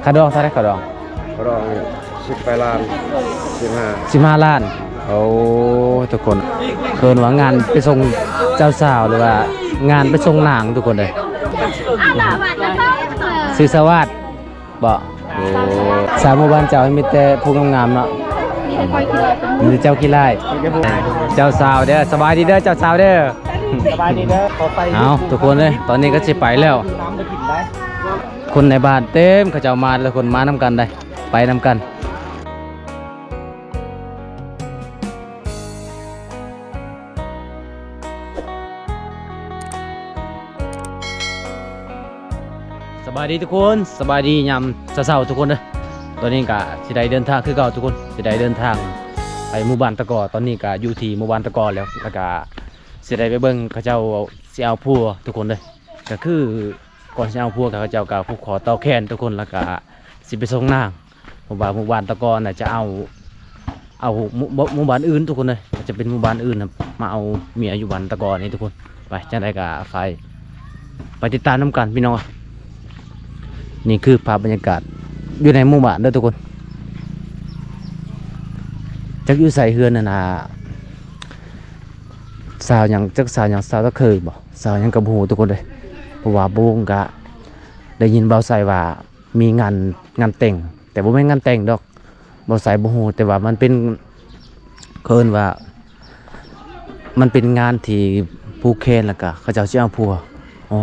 ຄ່າດອງເທົ່າໃດ? ຄ່າດອງ ຄ່າດອງສິບປາຍລ້ານ ສິບຫ້າ ສິບຫ້າລ້ານ. ໂອ້ ທຸກຄົນ ເອີ້ນວ່າງານໄປສົ່ງເຈົ້າສາວ ຫຼືວ່າງານໄປສົ່ງນາງ ທຸກຄົນເອີຍ. ຊື່ສະຫວັດ ບໍ່? ໂອ້ ສາວໝູ່ບ້ານເຈົ້າມີແຕ່ຜູ້ງາມໆເນາະ. ມີແຕ່ເຈົ້າຂີ້ຮ້າຍ. ເຈົ້າສາວເດີ ສະບາຍດີເດີ ເຈົ້າສາວເດີ. ສະບາຍດີເດີ ຂໍໄປ. ເອົາ ທຸກຄົນເອີຍ ຕອນນີ້ກໍຊິໄປແລ້ວ. ຄົນໃນບ້ານເຕັມ ເຂົາເຈົ້າມາ ແຕ່ຄົນມານຳກັນໄດ໋ ໄປນຳກັນ. ສະບາຍດີທຸກຄົນ ສະບາຍດີຍາມເຊົ້າໆທຸກຄົນເດີ. ຕອນນີ້ກະຊິໄດ້ເດີນທາງຄືເກົ່າທຸກຄົນ ຊິໄດ້ເດີນທາງໄປໝູ່ບ້ານຕະກໍ. ຕອນນີ້ກະຢູ່ທີ່ໝູ່ບ້ານຕະກໍແລ້ວ ແລ້ວກະຊິໄດ້ໄປເບິ່ງເຂົາເຈົ້າຊິເອົາຜົວທຸກຄົນເດີ. ກະຄືກ່ອນຊິເອົາຜົວ ເຂົາເຈົ້າກະຜູກຄໍຕໍ່ແຂນທຸກຄົນ ແລ້ວກະຊິໄປສົ່ງນາງ. ເພາະວ່າໝູ່ບ້ານຕະກໍນະຈະເອົາ ເອົາໝູ່ ໝູ່ບ້ານອື່ນທຸກຄົນເອີຍ ຈະເປັນໝູ່ບ້ານອື່ນນະ ມາເອົາເມຍຢູ່ບ້ານຕະກໍນີ້ທຸກຄົນ. ໄປ ຈັ່ງໃດກໍໄປ ໄປຕິດຕາມນຳກັນພີ່ນ້ອງ. ນີ້ຄືພາບບັນຍາກາດຢູ່ໃນໝູ່ບ້ານເດີທຸກຄົນ. ຈັກຢູ່ໃສເຮືອນນັ້ນນະ ສາວຫຍັງ ຈັກສາວຫຍັງ ສາວຕະເຄີຍບໍ່ ສາວຫຍັງກໍບໍ່ຮູ້ທຸກຄົນເອີຍ. ເພາະວ່າບໍ່ຮູ້ ກະໄດ້ຍິນບ່າວໄຊວ່າ ມີງານ ງານແຕ່ງ ແຕ່ບໍ່ແມ່ນງານແຕ່ງດອກ ບໍ່ໃສ່ ບໍ່ຮູ້ ແຕ່ວ່າມັນເປັນ ເຂົາເອີ້ນວ່າ ມັນເປັນງານທີ່ຜູກແຂນ ແລ້ວກະເຂົາເຈົ້າຊິເອົາຜົວ. ອໍ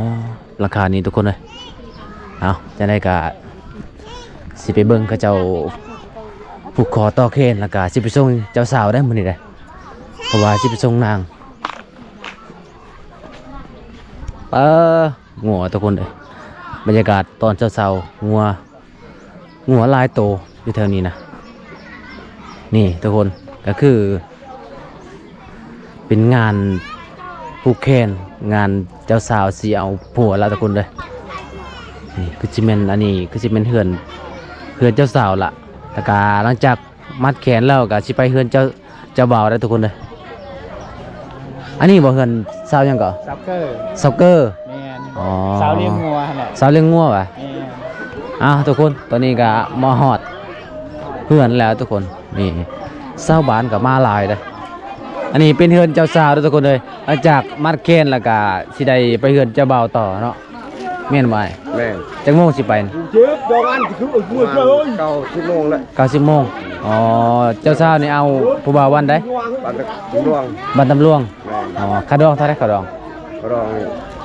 ຫຼັງຄານີ້ທຸກຄົນເອີຍ. ເອົາ ຈັ່ງໃດກະຊິໄປເບິ່ງເຂົາເຈົ້າຜູກຄໍຕໍ່ແຂນ ແລ້ວກະຊິໄປສົ່ງເຈົ້າສາວໄດ໋ມື້ນີ້ໄດ໋ ເພາະວ່າຊິໄປສົ່ງນາງ. ເອີ ງົວທຸກຄົນເອີຍ ບັນຍາກາດຕອນເຊົ້າໆ ງົວ ງົວຫຼາຍໂຕຢູ່ແຖວນີ້ນະ. ນີ້ທຸກຄົນ ກໍຄືເປັນງານຜູກແຂນ ງານເຈົ້າສາວຊິເອົາຜົວລະທຸກຄົນເດີ. ນີ້ຄືຊິແມ່ນ ອັນນີ້ຄືຊິແມ່ນເຮືອນ ເຮືອນເຈົ້າສາວລະ. ແລ້ວກະຫຼັງຈາກມັດແຂນແລ້ວກະຊິໄປເຮືອນເຈົ້າ ເຈົ້າບ່າວໄດ໋ທຸກຄົນເດີ. ອັນນີ້ບໍ່ເຮືອນສາວຫຍັງກໍ? ສາວເກີ. ສາວເກີ. ແມ່ນ. ອໍ ສາວລ້ຽງງົວຫັ້ນແຫຼະ. ສາວລ້ຽງງົວຫວາ? ແມ່ນ. ອ້າວ ທຸກຄົນ ຕອນນີ້ກໍມາຮອດເຮືອນແລ້ວທຸກຄົນ. ນີ້ຊາວບ້ານກໍມາຫຼາຍເດ້. ອັນນີ້ເປັນເຮືອນເຈົ້າສາວເດີທຸກຄົນເອີຍ. ຫຼັງຈາກມັດແຂນແລ້ວກໍຊິໄດ້ໄປເຮືອນເຈົ້າບ່າວຕໍ່ເນາະ. ແມ່ນບໍ່ອ້າຍ? ແມ່ນ. ຈັກໂມງຊິໄປ? ປະມານເກົ້າສິບໂມງແລ້ວ. ເກົ້າສິບໂມງ. ອໍ ເຈົ້າສາວນີ້ເອົາຜູ້ບ່າວວັນໃດ? ບ້ານຕຳຫຼວງ. ບ້ານຕຳຫຼວງ. ແມ່ນ. ອໍ ຄ່າດອງເທົ່າໃດ? ຄ່າດອງ ຄ່າດອງ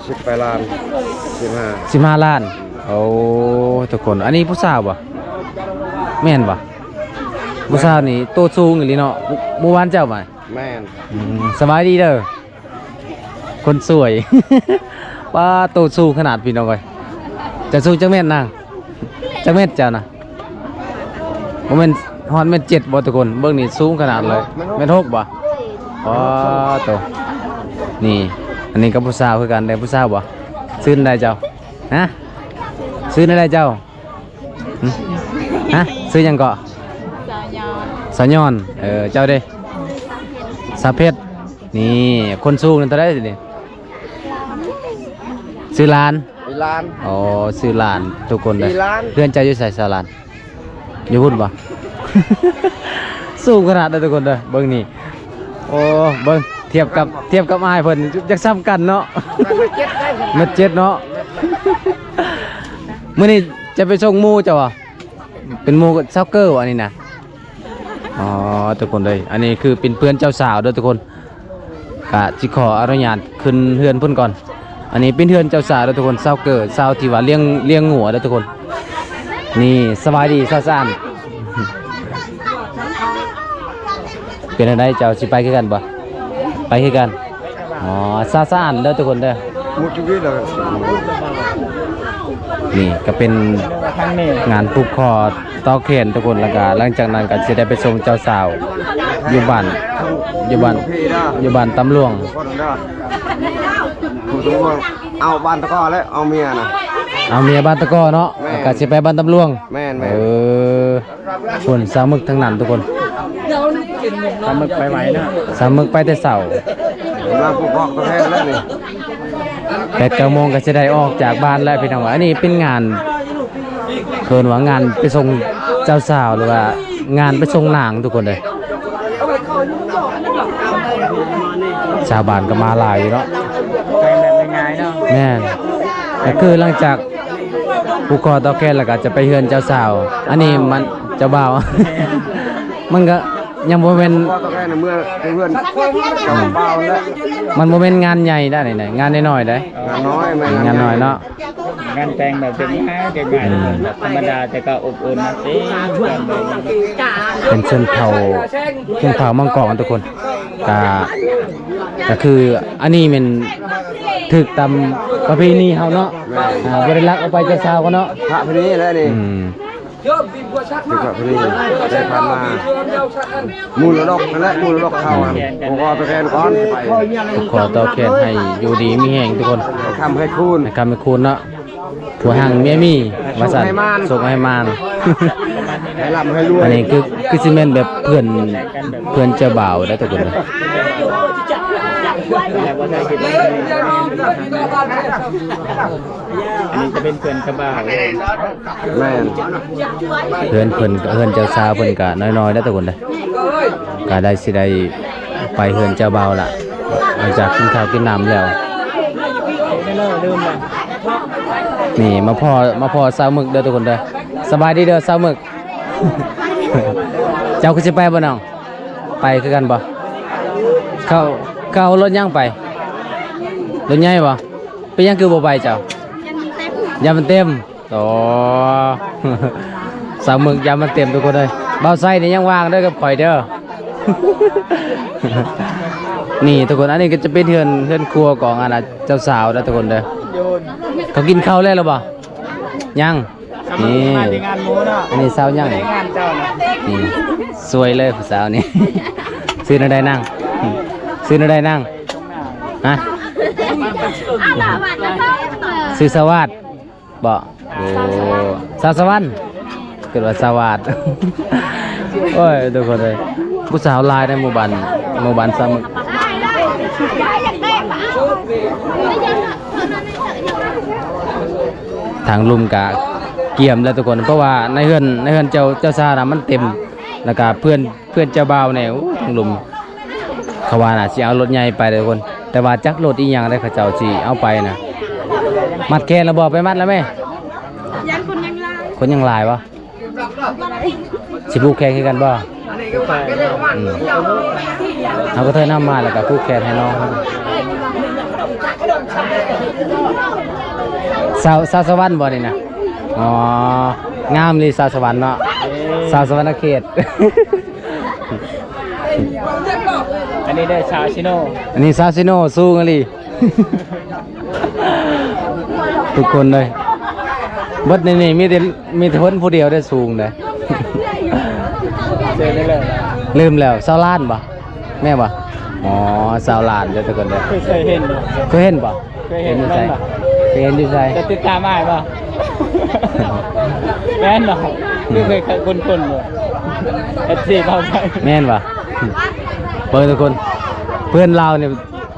ສິບປາຍລ້ານ ສິບຫ້າ ສິບຫ້າລ້ານ. ໂອ້ ທຸກຄົນ ອັນນີ້ຜູ້ສາວບໍ່? ແມ່ນບໍ່? ຜູ້ສາວນີ້ໂຕສູງອີ່ຫຼີເນາະ. ໝູ່ບ້ານເຈົ້າບໍ່? ແມ່ນ. ອືມ ສະບາຍດີເດີ ຄົນສວຍ. ປ້າ ໂຕສູງຂະໜາດພີ່ນ້ອງເອີຍ. ເຈົ້າສູງຈັກແມັດນາງ? ຈັກແມັດເຈົ້ານະ? ບໍ່ແມ່ນຮອດແມັດເຈັດບໍ່ທຸກຄົນ? ເບິ່ງນີ້ສູງຂະໜາດເລີຍ. ແມັດຫົກບໍ່? ອໍ ໂຕ ນີ້ ອັນນີ້ກໍຜູ້ສາວຄືກັນເດ້. ຜູ້ສາວບໍ່? ຊື່ໃດເຈົ້າ? ຮະ? ຊື່ໃດເຈົ້າ? ຫຶ? ຮະ? ຊື່ຫຍັງເກາະ? ສາວຍອນ. ສາວຍອນ. ເອີ ເຈົ້າເດ? ສາວເພັດ. ນີ້ ຄົນສູງນັ້ນເທົ່າໃດນີ້? ຊື່ຫຼານ. ອີຫຼານ. ອໍ ຊື່ຫຼານ ທຸກຄົນເດີ. ອີຫຼານ. ເຮືອນເຈົ້າຢູ່ໃສ ສາວຫຼານ? ຢູ່ພຸ້ນບໍ່? ສູງຂະໜາດເດີທຸກຄົນເດີ. ເບິ່ງນີ້ ໂອ້ ເບິ່ງ ທຽບກັບ ທຽບກັບອ້າຍເພິ່ນ ຈັກສ່ຳກັນເນາະ. ແມັດເຈັດເນາະ. ມື້ນີ້ຈະໄປສົ່ງໝູ່ເຈົ້າຫວາ? ເປັນໝູ່ສາວເກີຫວານີ້ນະ? ອໍ ທຸກຄົນເອີຍ ອັນນີ້ຄືເປັນເພື່ອນເຈົ້າສາວເດີທຸກຄົນ. ກະຊິຂໍອະນຸຍາດຂຶ້ນເຮືອນເພິ່ນກ່ອນ. ອັນນີ້ເປັນເຮືອນເຈົ້າສາວເດີທຸກຄົນ ສາວເກີ ສາວທີ່ວ່າລ້ຽງ ລ້ຽງງົວເດີທຸກຄົນ. ນີ້ ສະບາຍດີ ສາວສະອານ. ເປັນຈັ່ງໃດ ເຈົ້າຊິໄປຄືກັນບໍ່? ໄປຄືກັນ. ອໍ ສາວສະອານເດີທຸກຄົນເດີ. ນີ້ກໍເປັນງານຜູກຄໍຕໍ່ແຂນທຸກຄົນ ແລ້ວກໍຫຼັງຈາກນັ້ນກໍຊິໄດ້ໄປສົ່ງເຈົ້າສາວຢູ່ບ້ານ ຢູ່ບ້ານ ຢູ່ບ້ານຕຳຫຼວງ. ເອົາບ້ານຕະກໍແລ້ວ ເອົາເມຍນະ ເອົາເມຍບ້ານຕະກໍເນາະ. ແມ່ນ. ກໍຊິໄປບ້ານຕຳຫຼວງ. ແມ່ນໆ. ເອີ ພຸ້ນ ສາວມຶກທັງນັ້ນທຸກຄົນ. ສາວມຶກໄປໄວເນາະ. ສາວມຶກໄປແຕ່ເຊົ້າ. ກຳລັງຜູກຄໍຕໍ່ແຂນແລ້ວນີ້. ແປດເກົ້າໂມງກໍຊິໄດ້ອອກຈາກບ້ານແລ້ວພີ່ນ້ອງ. ອັນນີ້ເປັນງານ ເອີ້ນວ່າງານໄປສົ່ງເຈົ້າສາວ ຫຼືວ່າງານໄປສົ່ງນາງທຸກຄົນເດ້. ຊາວບ້ານກໍມາຫຼາຍຢູ່ເນາະ. ໄປແບບງ່າຍໆເນາະ. ແມ່ນ. ກໍຄືຫຼັງຈາກຜູກຄໍຕໍ່ແຂນແລ້ວກໍຈະໄປເຮືອນເຈົ້າສາວ. ອັນນີ້ມັນເຈົ້າບ່າວ. ມັນກໍຍັງບໍ່ແມ່ນ ຜູກຄໍຕໍ່ແຂນເມືອໄປເຮືອນເຈົ້າບ່າວແລ້ວ. ມັນບໍ່ແມ່ນງານໃຫຍ່ໄດ໋ນີ້ນະ, ງານນ້ອຍໆໄດ໋. ງານນ້ອຍ ແມ່ນ ງານນ້ອຍເນາະ. ງານແຕ່ງແບບເປັນງານເປັນງານ ອືມ ແບບທຳມະດາ ແຕ່ກໍອົບອຸ່ນເຕັມເປັນຊົນເຜົ່າ ຊົນເຜົ່າມັງກອນທຸກຄົນ. ກະ ກະຄືອັນນີ້ແມ່ນຖືກຕາມປະເພນີເຮົາເນາະ. ແມ່ນ. ອ່າ ບໍ່ໄດ້ລັກເອົາໄປເຈົ້າສາວເຂົາເນາະ. ປະເພນີແຫຼະນີ້. ອືມ. ຖືກປະເພນີໄດ້ຜ່ານມາ ມໍລະດົກນັ້ນແຫຼະ ມໍລະດົກເຮົາຫັ້ນ. ຜູກຄໍຕໍ່ແຂນກ່ອນໄປ ຜູກຄໍຕໍ່ແຂນໃຫ້ຢູ່ດີມີແຮງທຸກຄົນ ໃຫ້ຄ້ຳໃຫ້ຄູນ ໃຫ້ຄ້ຳໃຫ້ຄູນເນາະ. ຜົວຮັ່ງເມຍມີ ວ່າຊັ້ນ. ໃຫ້ໂຊກໃຫ້ໝານ ໂຊກໃຫ້ໝານ ໃຫ້ລ່ຳໃຫ້ລວຍ. ອັນນີ້ຄື ຄືຊິແມ່ນແບບເພື່ອນ ເພື່ອນເຈົ້າບ່າວໄດ໋ທຸກຄົນ. ອັນນີ້ຈະເປັນເພື່ອນເຈົ້າບ່າວ. ແມ່ນ. ເຮືອນເພິ່ນ ເຮືອນເຈົ້າສາວເພິ່ນກະນ້ອຍໆເດ້ທຸກຄົນເດ້. ກະໄດ້ ຊິໄດ້ໄປເຮືອນເຈົ້າບ່າວລະ ຫຼັງຈາກກິນເຂົ້າກິນນ້ຳແລ້ວ. ນີ້ມາພໍ້ ມາພໍ້ສາວໝຶກເດີທຸກຄົນເດີ. ສະບາຍດີເດີສາວໝຶກ. ເຈົ້າຄືຊິໄປບໍ່ນ້ອງ? ໄປຄືກັນບໍ່? ເຂົາ ເຂົາເອົາລົດຫຍັງໄປ? ລົດໃຫຍ່ບໍ່? ເປັນຫຍັງຄືບໍ່ໄປເຈົ້າ? ຢ້ານມັນເຕັມ. ອໍ ສາວເມືອງຢ້ານມັນເຕັມທຸກຄົນເອີຍ. ບ່າວໄຊນີ້ຍັງວ່າງເດີກັບຂ້ອຍເດີ. ນີ້ທຸກຄົນ ອັນນີ້ກໍຈະເປັນເຮືອນ ເຮືອນຄົວຂອງອັນນ່າເຈົ້າສາວເດີທຸກຄົນເດີ. ເຂົາກິນເຂົ້າແລ້ວຫຼືບໍ່? ຍັງ. ນີ້ ອັນນີ້ສາວຫຍັງ? ນີ້ສວຍເລີຍຜູ້ສາວນີ້. ຊື່ແນວໃດນາງ? ຊື່ແນວໃດນາງ? ຮະ? ຊື່ສະຫວາດ. ບໍ່? ໂອ້ ສາວສະຫວັນ ເກີດວ່າສະຫວາດ. ໂອ້ຍ ທຸກຄົນເອີຍ ຜູ້ສາວຫຼາຍໃນໝູ່ບ້ານ ໝູ່ບ້ານສາວໝຶກ. ທາງລຸ່ມກະກຽມແລ້ວທຸກຄົນ ເພາະວ່າໃນເຮືອນ ໃນເຮືອນເຈົ້າ ເຈົ້າສາວນະມັນເຕັມ ແລ້ວກະເພື່ອນ ເພື່ອນເຈົ້າບ່າວແດ່. ໂອ້ ທາງລຸ່ມ ເຂົາວ່ານະຊິເອົາລົດໃຫຍ່ໄປເດີທຸກຄົນ ແຕ່ວ່າຈັກລົດອີ່ຫຍັງໃດ ເຂົາເຈົ້າຊິເອົາໄປນະ. ມັດແຂນແລ້ວບໍ່? ໄປມັດແລ້ວແມະ. ຢ້ານຄົນຍັງຫຼາຍ ຄົນຍັງຫຼາຍບໍ່? ຊິຜູກແຂນຄືກັນບໍ່? ອືມ ເຮົາກໍເທີນຳມາ ແລ້ວກໍຜູກແຂນໃຫ້ນ້ອງ. ສາວ ສາວສະຫວັນບໍ່ນີ້ນະ? ອໍ ງາມອີ່ຫຼີສາວສະຫວັນເນາະ. ສາວສະຫວັນນະເຂດ. ອັນນີ້ເດີສາວຊິໂນ ອັນນີ້ສາວຊິໂນ ສູງອີ່ຫຼີ. ທຸກຄົນເລີຍ ເບິດໃນນີ້ມີແຕ່ ມີແຕ່ເພິ່ນຜູ້ດຽວໄດ້ສູງເດ້. ເຊີນໄດ້ເລີຍ ລືມແລ້ວ ຊາວລ້ານບໍ່? ແມ່ນບໍ່? ອໍ ຊາວລ້ານເດີທຸກຄົນເດີ. ເຄີຍເຫັນບໍ່? ເຄີຍເຫັນບໍ່? ເຄີຍເຫັນຢູ່ໃສ? ເຄີຍເຫັນຢູ່ໃສ? ຈະຕິດຕາມອ້າຍບໍ່? ແມ່ນບໍ່? ຄືເຄີຍຄຸ້ນໆຢູ່ ເອັຟຊີເບົາໄຊ. ແມ່ນບໍ່? ເບິ່ງທຸກຄົນ ເພື່ອນລາວນີ້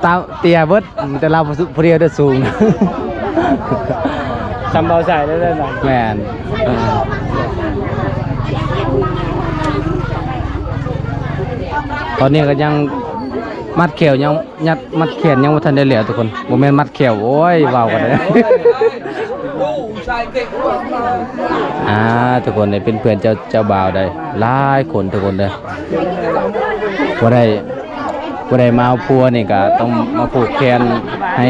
ຕາເຕ້ຍເບິດ ມີແຕ່ລາວຜູ້ດຽວໄດ້ສູງ ສ່ຳເບົາໄຊໄດ້ເລີຍນະ. ແມ່ນ ເອີ ຕອນນີ້ກໍຍັງມັດແຂ້ວ ຍັງ ຍັດ ມັດແຂນຍັງບໍ່ທັນໄດ້ແລ້ວທຸກຄົນ ບໍ່ແມ່ນມັດແຂ້ວ ໂອ້ຍ ເວົ້າກັນເດ້. ອ່າ ທຸກຄົນ ນີ້ເປັນເພື່ອນເຈົ້າ ເຈົ້າບ່າວໄດ໋ ຫຼາຍຄົນທຸກຄົນເດີ. ຜູ້ໃດ ຜູ້ໃດມາເອົາຜົວນີ້ກໍຕ້ອງມາຜູກແຂນໃຫ້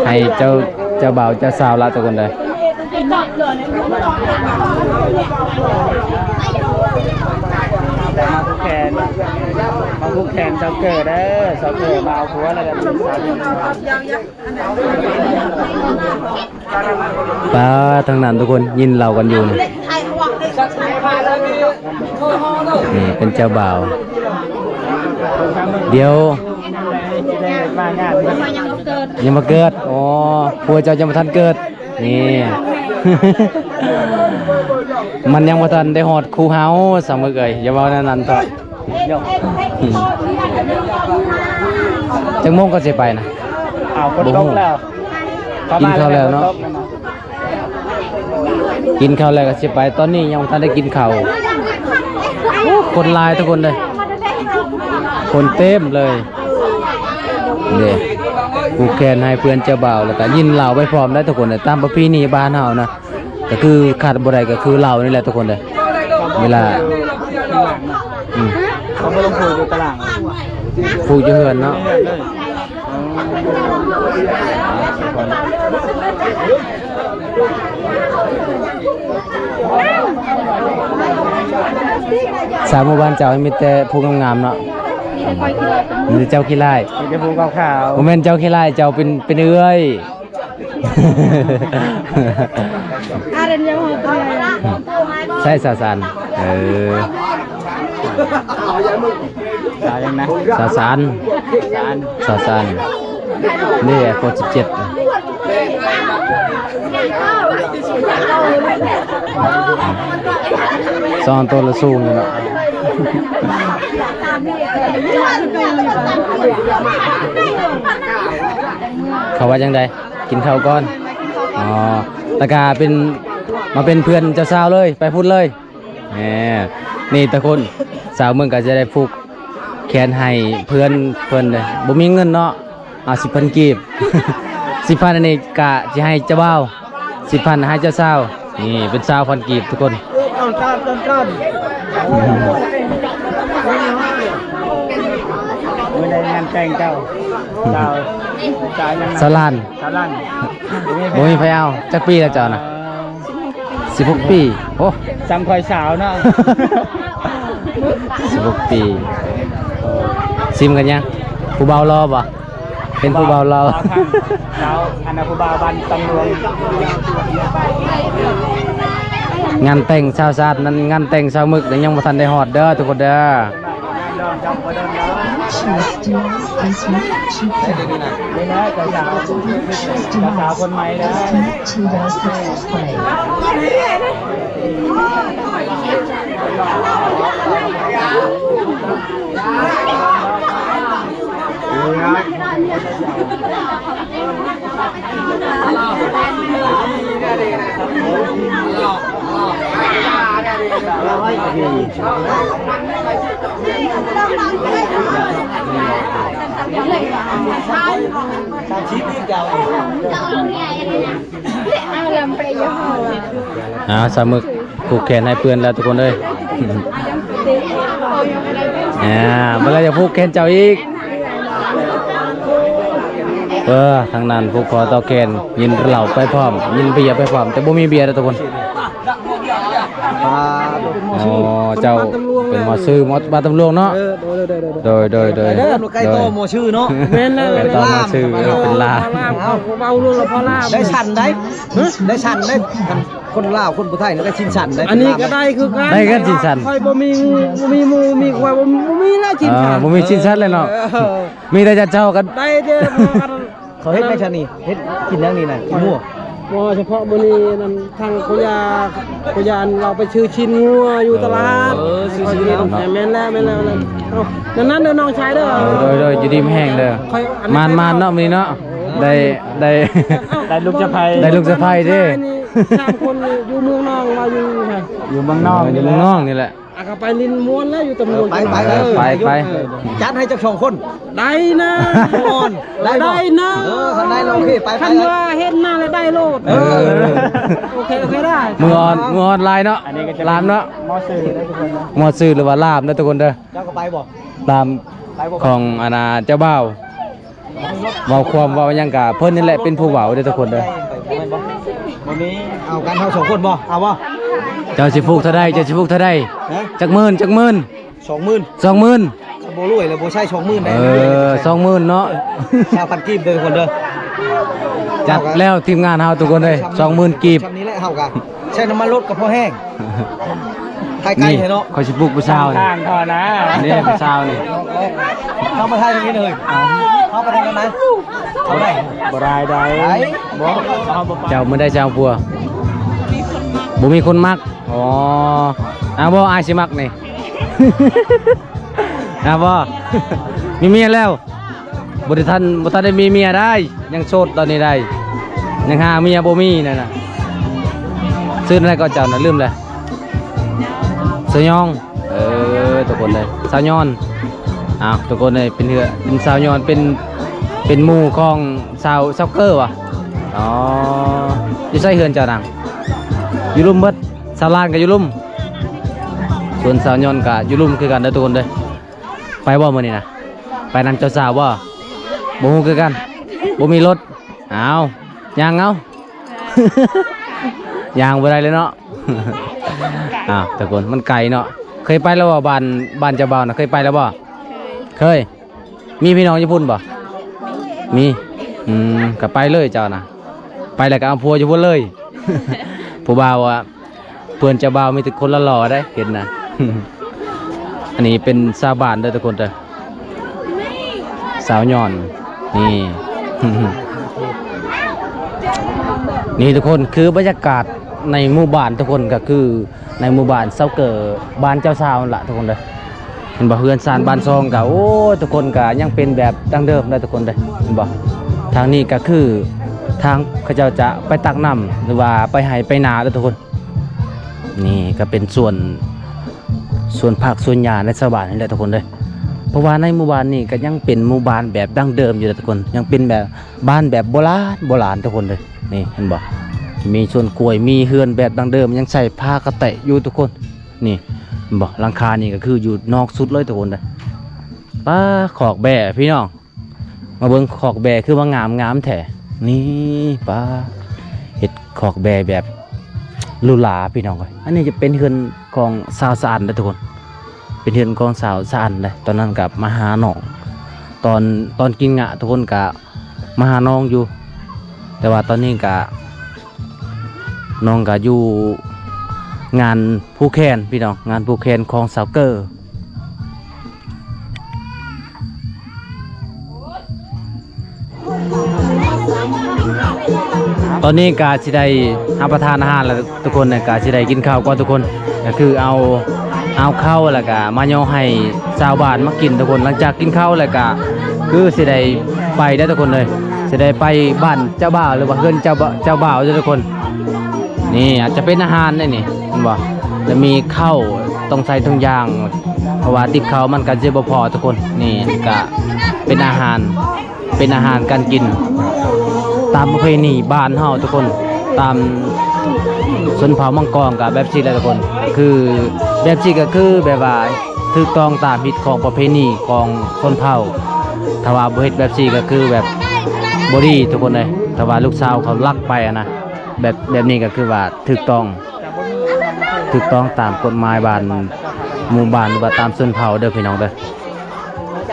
ໃຫ້ເຈົ້າ ເຈົ້າບ່າວເຈົ້າສາວລະທຸກຄົນເດີ. ມາຜູກແຂນ ມາຜູກແຂນຊາວເກີເດີ ຊາວເກີມາເອົາຜົວແລ້ວເດີ. ປາ ທາງນັ້ນທຸກຄົນ ຍິນເລົ່າກັນຢູ່ນີ້ ນີ້ເປັນເຈົ້າບ່າວ ດຽວ ຍັງບໍ່ເກີດ ອໍ ຜົວເຈົ້າຍັງບໍ່ທັນເກີດ ນີ້ ມັນຍັງບໍ່ທັນໄດ້ຮອດຄູ່ເຮົາ ສາວໝຶກເອີຍ ຢ່າເວົ້າແນວນັ້ນເຖາະ. ຈັກໂມງກໍຊິໄປນະ? ອ້າວ ຝົນຕົກແລ້ວ ກິນເຂົ້າແລ້ວເນາະ. ກິນເຂົ້າແລ້ວກໍຊິໄປ ຕອນນີ້ຍັງບໍ່ທັນໄດ້ກິນເຂົ້າ. ໂອ້ ຄົນຫຼາຍທຸກຄົນເດ້ ຄົນເຕັມເລີຍ. ເດ້ ຜູກແຂນໃຫ້ເພື່ອນເຈົ້າບ່າວ ແລ້ວກໍກິນເຫຼົ້າໄປພ້ອມໄດ້ທຸກຄົນເດ້. ຕາມປະເພນີບ້ານເຮົານະ ກໍຄືຂາດບໍ່ໄດ້ກໍຄືເຫຼົ້ານີ້ແຫຼະທຸກຄົນເດ້. ເວລາ ອືມ ເຂົາບໍ່ລົງຜູກຢູ່ຕະຫຼາງ ຜູກຢູ່ເຮືອນເນາະ. ສາວໝູ່ບ້ານເຈົ້າມີແຕ່ຜູ້ງາມໆເນາະ. ມີແຕ່ເຈົ້າຂີ້ຮ້າຍ ມີແຕ່ຜູ້ຂາວໆ. ບໍ່ແມ່ນເຈົ້າຂີ້ຮ້າຍ ເຈົ້າເປັນ ເປັນເອື້ອຍ. ໃຊ້ສາວສານ ເອີ ສາວຫຍັງນະ? ສາວສານ ສານ ສາວສານ ນີ້ iPhone ສິບເຈັດ ສອງໂຕລະສູງຢູ່ເນາະ. ເຂົາວ່າຈັ່ງໃດ? ກິນເຂົ້າກ່ອນ. ອໍ ແລ້ວກະເປັນ ມາເປັນເພື່ອນເຈົ້າສາວເລີຍ ໄປພຸ້ນເລີຍ. ແໝ ນີ້ຕະຄົນ ສາວເມືອງກໍຈະໄດ້ຜູກແຂນໃຫ້ເພື່ອນເພິ່ນເດ້. ບໍ່ມີເງິນເນາະ ເອົາສິບພັນກີບ ສິບພັນ ອັນນີ້ກະຊິໃຫ້ເຈົ້າບ່າວ ສິບພັນໃຫ້ເຈົ້າສາວ. ນີ້ເປັນຊາວພັນກີບທຸກຄົນ. ເອີ ຕ້ອນ ຕ້ອນ ຕ້ອນ ຕ້ອນ ມື້ໃດງານແຕ່ງເຈົ້າ? ສາວ ສາວຫຍັງນະ? ສາວຫຼານ ສາວຫຼານ ບໍ່ມີໃຜເອົາ. ຈັກປີແລ້ວເຈົ້ານະ? ສິບຫົກປີ. ໂອ້ ສ່ຳຂ້ອຍສາວເນາະ. ສິບຫົກປີ. ຊິມກັນຍັງ? ຜູ້ບ່າວຫຼໍ່ບໍ່? ເປັນຜູ້ບ່າວລາວ ລາວ ອັນນັ້ນຜູ້ບ່າວບ້ານຕຳຫຼວງ. ງານແຕ່ງຊາວສາດນັ້ນ ງານແຕ່ງຊາວໝຶກນັ້ນ ຍັງບໍ່ທັນໄດ້ຮອດເດີທຸກຄົນເດີ. ນີ້ແຫຼະເຈົ້າສາວ ເຈົ້າສາວຄົນໃໝ່ເດີ. ອ້າວ ສາວໝຶກ ຜູກແຂນໃຫ້ເພື່ອນແລ້ວທຸກຄົນເອີຍ. ອ່າ ບັດແລ້ວຢາກຜູກແຂນເຈົ້າອີກ. ເອີ ທາງນັ້ນຜູກຄໍຕໍ່ແຂນ ກິນເຫຼົ້າໄປພ້ອມ ກິນເບຍໄປພ້ອມ ແຕ່ບໍ່ມີເບຍເດີທຸກຄົນ. ອໍ ເຈົ້າເປັນໝໍຊື່ ໝໍ ບ້ານຕຳຫຼວງເນາະ. ໂດຍ ໂດຍ ໂດຍ ໃກ້ຕໍ່ໝໍຊື່ເນາະ. ແມ່ນແລ້ວ ໃກ້ຕໍ່ໝໍຊື່ ເປັນລາມ. ເວົ້າລວມລະພໍລາມ ໄດ້ຊັ້ນໄດ໋ ໄດ້ຊັ້ນໄດ໋. ຄົນລາວຄົນຜູ້ໄທນີ້ໄດ້ຊິນຊັ້ນໄດ໋. ອັນນີ້ກໍໄດ້ຄືກັນ ໄດ້ກັນຊິນຊັ້ນ. ຂ້ອຍບໍ່ມີງູ ບໍ່ມີໝູ ມີຄວາຍ ບໍ່ ບໍ່ມີແລ້ວຊິນຊັ້ນ. ບໍ່ມີຊິນຊັ້ນແລ້ວເນາະ. ມີແຕ່ຈັດເຈົ້າກັນ ໄດ້ແຕ່ ເຂົາເຮັດແນວຊັ້ນນີ້ ເຮັດກິນຫຍັງນີ້ນະ ກິນງົວ. ບໍ່ ສະເພາະມື້ນີ້ນັ້ນ ທາງພໍ່ຍ່າ ພໍ່ຍ່າລາວໄປຊື້ຊີ້ນງົວຢູ່ຕະຫຼາດ. ເອີ ຊື້ຊີ້ນເນາະ. ແມ່ນແລ້ວ ແມ່ນແລ້ວ ແມ່ນແລ້ວ. ເອົ້າ ນັ້ນໆ ເດີນ້ອງຊາຍເດີ. ໂດຍ ໂດຍ ຢູ່ດີມີແຮງເດີ. ໝານໆ ເນາະ ມື້ນີ້ເນາະ. ໄດ້ ໄດ້ ໄດ້ລູກສະໃພ້ ໄດ້ລູກສະໃພ້ເດ້. ສາມຄົນນີ້ຢູ່ເມືອງນອງ ວ່າຢູ່ ຢູ່ເມືອງນອງ ຢູ່ເມືອງນອງນີ້ແຫຼະ. ອ່ະ ກໍໄປຫຼິ້ນມ່ວນແລ້ວ ຢູ່ຕຳຫຼວງ. ໄປ ໄປ ເອີ ໄປ ໄປ ຈັດໃຫ້ຈັກສອງຄົນ ໄດ້ນະ. ໄດ້ນະ ໄດ້ນະ. ເອີ ຄັນໄດ້ ໂອເຄ ໄປ ໄປ ຄັນວ່າເຫັນໜ້າແລ້ວໄດ້ໂລດ. ເອີ ໂອເຄ ໂອເຄ ໄດ້. ມືອ່ອນ ມືອ່ອນຫຼາຍເນາະ ລາມເນາະ. ໝໍຊື່ເດີທຸກຄົນເນາະ ໝໍຊື່ ຫຼືວ່າລາມເດີທຸກຄົນເດີ. ເຈົ້າກໍໄປບໍ່? ລາມ ໄປບໍ່? ຂອງອັນນ່າເຈົ້າບ່າວ ເວົ້າຄວາມເວົ້າຫຍັງກະເພິ່ນນີ້ແຫຼະເປັນຜູ້ເວົ້າເດີທຸກຄົນເດີ. ບໍ່ມີ ເອົາກັນເຮົາສອງຄົນບໍ່? ເອົາບໍ່? ເຈົ້າຊິຜູກເທົ່າໃດ? ເຈົ້າຊິຜູກເທົ່າໃດ? ຮະ? ຈັກໝື່ນ? ຈັກໝື່ນ? ສອງໝື່ນ. ສອງໝື່ນ. ຄັນບໍ່ລວຍແລ້ວບໍ່ໃຊ້ສອງໝື່ນໄດ້. ເອີ ສອງໝື່ນເນາະ. ຊາວພັນກີບເດີທຸກຄົນເດີ. ຈັດແລ້ວທີມງານເຮົາທຸກຄົນເດີ ສອງໝື່ນກີບ. ຊ່ຳນີ້ແຫຼະເຮົາກະໃຊ້ນ້ຳມັນລົດກໍພໍແຮງ. ໄທໄກແທ້ເນາະ. ຂ້ອຍຊິປຸກຜູ້ສາວນີ້ ຂ້າງເຂົານະ ນີ້ຜູ້ສາວນີ້. ເຮົາມາຖ່າຍທາງນີ້ເລີຍ ເຮົາໄປທາງນັ້ນ. ບໍ່ໄດ້ ບໍ່ໄດ້ ບໍ່ ເຈົ້າມື້ໃດຈະເອົາຜົວ? ບໍ່ມີຄົນມັກ. ອໍ ເອົາບໍ່ ອ້າຍຊິມັກນີ້. ເອົາບໍ່ ມີເມຍແລ້ວ? ບໍ່ໄດ້ທັນ ບໍ່ທັນໄດ້ມີເມຍໄດ໋ ຍັງໂສດຕອນນີ້ໄດ໋ ຍັງຫາເມຍບໍ່ມີນັ້ນນະ. ຊື່ແນວໃດກໍເຈົ້ານະ ລືມແລ້ວ. ສາວຍອງ. ເອີ ທຸກຄົນເອີຍ ສາວຍອນ. ອ້າວ ທຸກຄົນເອີຍ ເປັນເຮືອ ເປັນສາວຍອນ ເປັນ ເປັນໝູ່ຂອງສາວ ສາວເກີຫວາ? ອໍ ຢູ່ໃສເຮືອນເຈົ້ານະ? ຢູ່ລຸ່ມເບິດ. ສາວຫຼານກໍຢູ່ລຸ່ມ ສ່ວນສາວຍອນກໍຢູ່ລຸ່ມຄືກັນເດີ ທຸກຄົນເດີ. ໄປບໍ່ມື້ນີ້ນະ? ໄປນຳເຈົ້າສາວບໍ່? ບໍ່ຮູ້ຄືກັນ ບໍ່ມີລົດ. ອ້າວ ຍ່າງເອົາ ຍ່າງບໍ່ໄດ້ເລີຍເນາະ. ອ້າວ ທຸກຄົນ ມັນໄກເນາະ. ເຄີຍໄປແລ້ວບໍ່? ບ້ານ ບ້ານເຈົ້າບ່າວນະ ເຄີຍໄປແລ້ວບໍ່? ເຄີຍ. ມີພີ່ນ້ອງຢູ່ພຸ້ນບໍ່? ມີ. ອືມ ກໍໄປເລີຍເຈົ້ານະ ໄປແລ້ວກໍເອົາຜົວຢູ່ພຸ້ນເລີຍ. ຜູ້ບ່າວວ່າ ເພື່ອນເຈົ້າບ່າວມີແຕ່ຄົນຫຼໍ່ໆເດ້ ເຫັນນະ. ອັນນີ້ເປັນຊາວບ້ານເດີທຸກຄົນເດີ ສາວຍອນ. ນີ້ ນີ້ທຸກຄົນ ຄືບັນຍາກາດໃນໝູ່ບ້ານທຸກຄົນ ກໍຄືໃນໝູ່ບ້ານຊາວເກີ ບ້ານເຈົ້າສາວນັ້ນລະທຸກຄົນເດີ. ເຫັນບໍ່ ເຮືອນຊານບ້ານຊ່ອງກະ ໂອ້ຍ ທຸກຄົນກະຍັງເປັນແບບດັ້ງເດີມໄດ໋ທຸກຄົນເດີ ເຫັນບໍ່? ທາງນີ້ກະຄືທາງເຂົາເຈົ້າຈະໄປຕັກນ້ຳ ຫຼືວ່າໄປໄຮ່ໄປນາເດີທຸກຄົນ. ນີ້ກະເປັນສວນ ສວນຜັກສວນຫຍ້າໃນຊາວບ້ານນີ້ແຫຼະທຸກຄົນເດີ ເພາະວ່າໃນໝູ່ບ້ານນີ້ກະຍັງເປັນໝູ່ບ້ານແບບດັ້ງເດີມຢູ່ເດີທຸກຄົນ ຍັງເປັນແບບບ້ານແບບໂບລານ ໂບລານທຸກຄົນເດີ. ນີ້ເຫັນບໍ່ ມີສວນກ້ວຍ ມີເຮືອນແບບດັ້ງເດີມ ຍັງໃຊ້ຜ້າກະແຕະຢູ່ທຸກຄົນ. ນີ້ເຫັນບໍ່ ຫຼັງຄານີ້ກໍຄືຢູ່ນອກສຸດເລີຍທຸກຄົນເດີ. ປ້າ ຄອກແບ້ພີ່ນ້ອງ ມາເບິ່ງຄອກແບ້ຄືວ່າງາມໆແທ້. ນີ້ ປ້າ ເຮັດຄອກແບ້ແບບຫຼູຫຼາພີ່ນ້ອງເອີຍ. ອັນນີ້ຈະເປັນເຮືອນຂອງຊາວສະອັນເດີທຸກຄົນ ເປັນເຮືອນຂອງຊາວສະອັນເດ້. ຕອນນັ້ນກໍມາຫານ້ອງ ຕອນ ຕອນກິນງະທຸກຄົນກໍມາຫານ້ອງຢູ່ ແຕ່ວ່າຕອນນີ້ກໍ ນ້ອງກໍຢູ່ງານຜູກແຂນພີ່ນ້ອງ ງານຜູກແຂນຂອງສາວເກີ. ຕອນນີ້ກໍຊິໄດ້ຮັບປະທານອາຫານແລ້ວທຸກຄົນ ກໍຊິໄດ້ກິນເຂົ້າກ່ອນທຸກຄົນ. ກໍຄືເອົາ ເອົາເຂົ້າແລ້ວກໍມາຍໍໃຫ້ຊາວບ້ານມາກິນທຸກຄົນ. ຫຼັງຈາກກິນເຂົ້າແລ້ວກໍຄືຊິໄດ້ໄປເດີທຸກຄົນເອີຍ ຊິໄດ້ໄປບ້ານເຈົ້າບ່າວ ຫຼືວ່າເຮືອນເຈົ້າ ເຈົ້າບ່າວເດີທຸກຄົນ. ນີ້ອາດຈະເປັນອາຫານໄດ໋ນີ້ ເຫັນບໍ່ ຈະມີເຂົ້າ ຕ້ອງໃສ່ຖົງຢາງ ເພາະວ່າຕິບເຂົ້າມັນກໍຈະບໍ່ພໍທຸກຄົນ. ນີ້ກະເປັນອາຫານ ເປັນອາຫານການກິນຕາມປະເພນີບ້ານເຮົາທຸກຄົນ ຕາມຊົນເຜົ່າມັງກອງກະແບບຊີ້ແຫຼະທຸກຄົນ. ຄືແບບຊີ້ກໍຄືແບບວ່າຖືກຕ້ອງຕາມຮີດຄອງປະເພນີຂອງຊົນເຜົ່າ. ຖ້າວ່າບໍ່ເຮັດແບບຊີ້ກໍຄືແບບບໍ່ດີທຸກຄົນເອີຍ ຖ້າວ່າລູກສາວເຂົາລັກໄປຫັ້ນນະ. ແບບ ແບບນີ້ກໍຄືວ່າຖືກຕ້ອງ ຖືກຕ້ອງຕາມກົດໝາຍບ້ານ ໝູ່ບ້ານ ຫຼືວ່າຕາມຊົນເຜົ່າເດີພີ່ນ້ອງເດີ.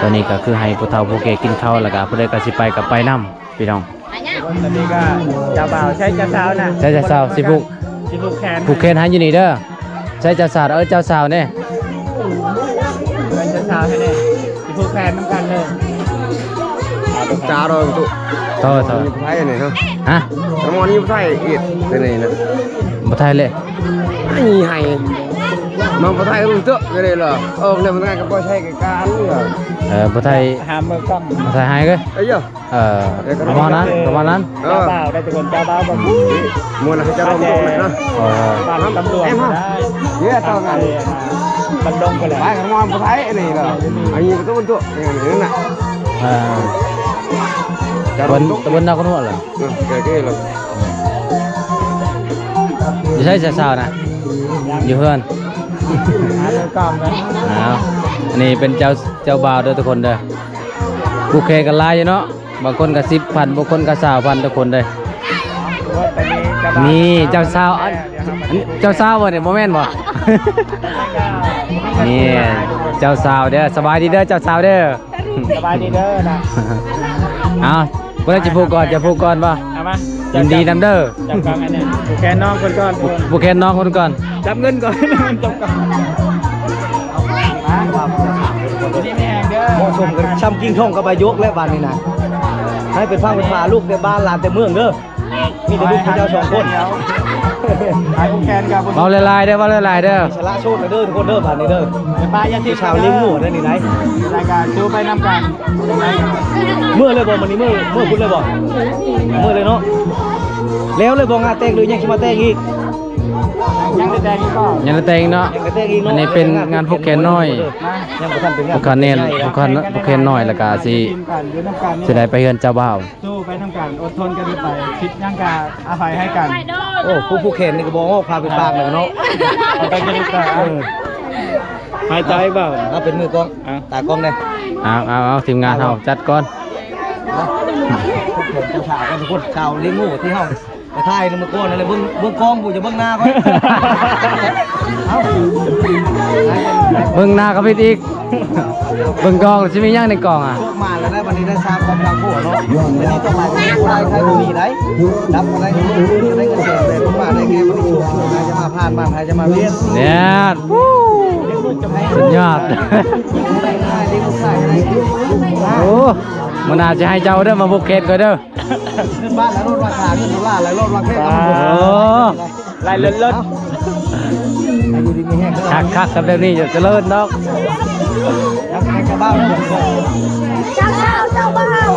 ຕອນນີ້ກໍຄືໃຫ້ຜູ້ເຖົ້າຜູ້ແກ່ກິນເຂົ້າ ແລ້ວກໍຜູ້ໃດກໍຊິໄປກໍໄປນຳພີ່ນ້ອງ. ຕອນນີ້ກໍເຈົ້າບ່າວ ໃຊ້ເຈົ້າສາວນະ ໃຊ້ເຈົ້າສາວ ຊິຜູກ ຊິຜູກແຂນ ຜູກແຂນໃຫ້ຢູ່ນີ້ເດີ. ໃຊ້ເຈົ້າສາວ ເອີ້ນເຈົ້າສາວແດ່ ເອີ້ນເຈົ້າສາວໃຫ້ແດ່. ຊິຜູກແຂນນຳກັນເລີຍ. ຈາໂດນຕຸ ໂທ ໂທ ຢູ່ໄທນີ້ເນາະ ຮະ ກະມອນຢູ່ໄທອີກ ເທື່ອນີ້ນະ ບໍ່ໄທເລີຍ. ໄອ້ໄຫ້ ມາບໍ່ໄທລຸງເຕີກະເລີຍລະ ເອີ ແລ້ວມັນກໍບໍ່ໃຊ້ການລະ. ເອີ ບໍ່ໄທ ຫາເມືອກ່ອງ ບໍ່ໄທໃຫ້ເລີຍ. ເອີ ເອີ ປະມານນັ້ນ ປະມານນັ້ນ. ເອີ ເຈົ້າບ່າວໄດ້ແຕ່ຄົນເຈົ້າບ່າວບໍ່ ອືມ ມ່ວນໃຫ້ເຈົ້າລົງຕົກເລີຍເນາະ. ເອີ ບ້ານຕຳຫຼວດ ເອີ ເນຍ ຕອນນັ້ນ ບັນດົງໄປແລ້ວ ໄປກັນມອນບໍ່ໄທອັນນີ້ລະ ອັນນີ້ກໍຕົກຕົກ ນີ້ນະ. ເອີ ຈະລົງຕົກ ຕຳບົນນາຄະນົວລະ ເອີ ເກີດເກລະ. ຢູ່ໃສສາວໆນະ? ຢູ່ເຮືອນ ຫາເດີກ່ອນນະ. ອ້າວ ອັນນີ້ເປັນເຈົ້າ ເຈົ້າບ່າວເດີທຸກຄົນເດີ. ຜູກແຂນກັນຫຼາຍຢູ່ເນາະ ບາງຄົນກໍສິບພັນ ບາງຄົນກໍຊາວພັນທຸກຄົນເດີ. ນີ້ເຈົ້າສາວ ອັນ ອັນ ເຈົ້າສາວບໍ່ນີ້ ບໍ່ແມ່ນບໍ່? ນີ້ເຈົ້າສາວເດີ. ສະບາຍດີເດີ ເຈົ້າສາວເດີ. ສະບາຍດີເດີນະ. ເອົາ ຜູ້ໃດຈະຜູກກ່ອນ ຈະຜູກກ່ອນບໍ່? ເອົາມາ ຍິນດີນຳເດີ. ຈັບກອງອັນນີ້ ຜູກແຂນນ້ອງເພິ່ນກ່ອນ ຜູກ ຜູກແຂນນ້ອງເພິ່ນກ່ອນ ຈັບເງິນກ່ອນ ຈັບກ່ອນ. ເໝາະສົມກັນ ຊ່ຳກິ້ງທອງກັບອາຍົກແລ້ວບາດນີ້ນະ. ໃຫ້ເປັນຝັ່ງເປັນຝາ ລູກແຕ່ບ້ານ ຫຼານແຕ່ເມືອງເດີ. ມີແຕ່ລູກເຈົ້າສອງຄົນ. ເວົ້າຫຼາຍໆເດີ ເວົ້າຫຼາຍໆເດີ. ອິດສະຫຼະໂສດແລ້ວເດີ ທຸກຄົນເດີ ບາດນີ້ເດີ. ຜູ້ສາວລ້ຽງງົວໄດ້ນີ້ໄດ໋. ແລ້ວກໍສູ້ໄປນຳກັນ. ເມືອເລີຍບໍ່ ມື້ນີ້ ເມືອ ເມືອພຸ້ນເລີຍບໍ່? ເມືອເລີຍເນາະ. ແລ້ວເລີຍບໍ່ ງານແຕ່ງ ຫຼືຍັງຊິມາແຕ່ງອີກ? ຍັງໄດ້ແຕ່ງອີກບໍ່? ຍັງໄດ້ແຕ່ງເນາະ. ຍັງໄດ້ແຕ່ງອີກເນາະ. ອັນນີ້ເປັນງານຜູກແຂນນ້ອຍ ຍັງບໍ່ທັນເປັນງານ ຜູກແຂນນ້ອຍ ຜູກແຂນ ຜູກແຂນນ້ອຍ ແລ້ວກະຊິ ຊິໄດ້ໄປເຮືອນເຈົ້າບ່າວ. ສູ້ໄປນຳກັນ ອົດທົນກັນໄປ ຜິດຫຍັງກະອະໄພໃຫ້ກັນ. ໂອ້ ຜູ້ຜູກແຂນນີ້ກໍບໍ່ອອກ ພາເປັນບາງແລ້ວເນາະ. ເອີ ຫາຍໃຈເບິ່ງ ເອົາເປັນມືກ້ອງ ຕາກ້ອງເດ້. ເອົາ ເອົາ ເອົາ ທີມງານເຮົາຈັດກ່ອນ. ເຈົ້າສາວກ່ອນທຸກຄົນ ສາວລ້ຽງໝູທີ່ເຮົາ ໄປຖ່າຍນຳໝູ່ກ່ອນນັ້ນແຫຼະ ເບິ່ງ ເບິ່ງກ້ອງຜູ້ ຢ່າເບິ່ງໜ້າຂ້ອຍ. ເອົ້າ ເບິ່ງໜ້າກໍຜິດອີກ ເບິ່ງກ້ອງຊິມີຫຍັງໃນກ້ອງອະ? ໂຊກມາແລ້ວໄດ໋ ບັດນີ້ໄດ້ຊາບຄວາມຮັກຜົວເນາະ. ແຕ່ນີ້ຕໍ່ໄປກໍບໍ່ໄດ້ ໃຜບໍ່ມີໄດ໋ ດັບບໍ່ໄດ້ ໄດ້ເງິນແສນ ໄດ້ເງິນມາ ໄດ້ແກ່ບໍ່ໄດ້ໂຊກ ໃຜຈະມາຜ່ານມາ ໃຜຈະມາວຽນ ແນ່ນ ສຸດຍອດ. ໂອ້ ມື້ໜ້າຊິໃຫ້ເຈົ້າເດີ ມາຜູກແຂນຂ້ອຍເດີ. ຂຶ້ນບ້ານແລ້ວລົດລາຄາ ຂຶ້ນໂດລາແລ້ວລົດລາຄາ. ໂອ້ ຫຼາຍເລີດໆ. ຄັກໆ ກັນແບບນີ້ຈະຈະເລີນດອກ. ເຈົ້າສາວ ເຈົ້າບ່າວ